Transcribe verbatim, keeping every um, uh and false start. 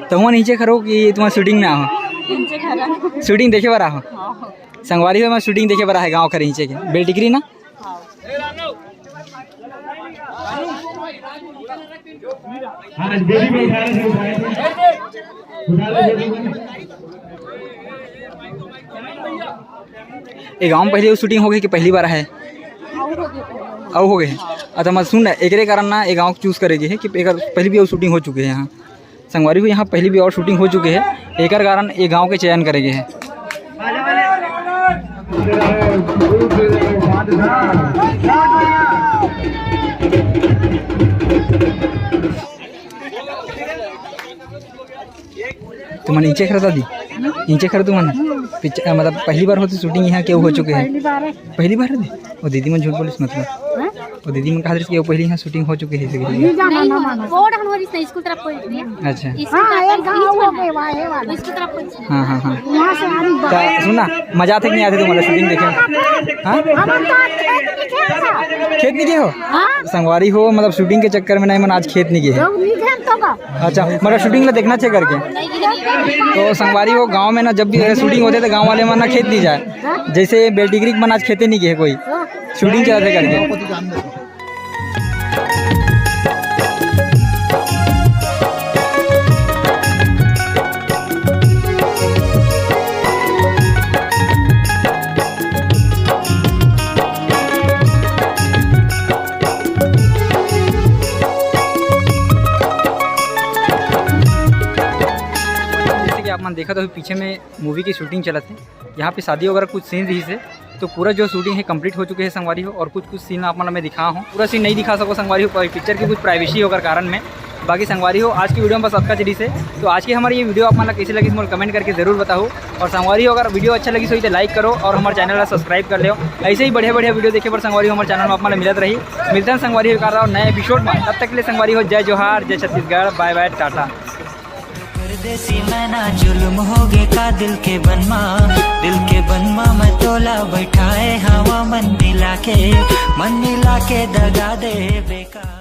तुमन इंचेखर हो कि तुमन शूटिंग में आहो? इंचेखर। शूटिंग देखे बर आहो? हाँ। संगवारी हो, मैं शूटिंग देखे बर आहे गाँव खर इंचे के, बेलटिकरी ना? हाँ। हाँ, बेबी में उठा रहे थे, उठा रहे थे। उठा रहे थे। ये गाँव में पहले वो शूटिंग हो गई कि पहली बार है? अउ हो गए। अच्छा, मैं सुन, एकरे कारण ना ये गाँव चूज करे गे हे कि एकर पहले भी वो शूटिंग हो चुके हे यहाँ। संगवारी हो, यहाँ पहले भी और शूटिंग हो चुके हे, एकर कारण ये गाँव के चयन करे गे हे। तुमन इंचेखर दादी, इंचेखर तुमन पिक्चर, मतलब पहली बार होथे शूटिंग यहाँ, के हो चुके हे? पहली बार हे। पहली बार हे? वो दीदी मन झूठ बोलिस मतलब। हाँ? वो दीदी मन कहा कि वो पहले यहाँ शूटिंग हो चुके हे, ऐसे कहिके। नहीं जाना, ना माना। वो डहन हो रही है, स्कूल तरफ कोई नहीं है। अच्छा। स्कूल हाँ, तरफ वो कोई के वहाँ है वाला। स्कूल तरफ कोई नहीं है। हाँ, हाँ, हाँ। वहाँ से आ रही बात। तो सुन ना, मजा आथे कि नहीं आथे तुम्हारा शूटिंग देखे में? हाँ? हम तो आज खेत नहीं खेलता। खेत नहीं गए हो? हाँ? संगवारी हो, मतलब शूटिंग के चक्कर में नहीं, मन आज खेत नहीं गए हे। लोग नहीं खेलता का? अच्छा, मतलब शूटिंग ला देखना चाहिए करके। तो संगवारी हो, गाँव में ना जब भी शूटिंग होथे तो गाँव वाले मन ना खेत नहीं जाए। जैसे बेलटिकरी के मन आज खेते नहीं गए कोई, शूटिंग चलत हे करके। जैसे कि आप मन देखत हो, पीछे में मूवी की शूटिंग चलत हे। यहाँ पे शादी वगैरह कुछ सीन रहिस हे, तो पूरा जो शूटिंग हे कंप्लीट हो चुके हे संगवारी हो, और कुछ कुछ सीन आप मन ला मैं दिखा हूँ। पूरा सीन नहीं दिखा सको संगवारी हो, पिक्चर की कुछ प्राइवेसी होकर कारण में। बाकी संगवारी हो, आज की वीडियो में बस अतका चीज हे। तो आज की हमारी ये वीडियो आप मन ला कैसी लगिस, मोला कमेंट करके जरूर बताओ। और संगवारी हो, अगर वीडियो अच्छा लगिस होही तो लाइक करो और हमारे चैनल ला सब्सक्राइब कर लेव। ऐसे ही बढ़िया बढ़िया वीडियो देखे बर संगवारी हो, हमारे चैनल में आप मन ला मिलत रही। मिलथन संगवारी हो एक और नए एपिसोड में, तब तक के लिए संगवारी हो, जय जोहार, जय छत्तीसगढ़, बाय बाय, टाटा। परदेसी मैना जुलुम होगे का दिल के बनमा, दिल के बनमा मैं तोला बैठाए हवा मन मिला के, मन मिला के दगा दे बेकार।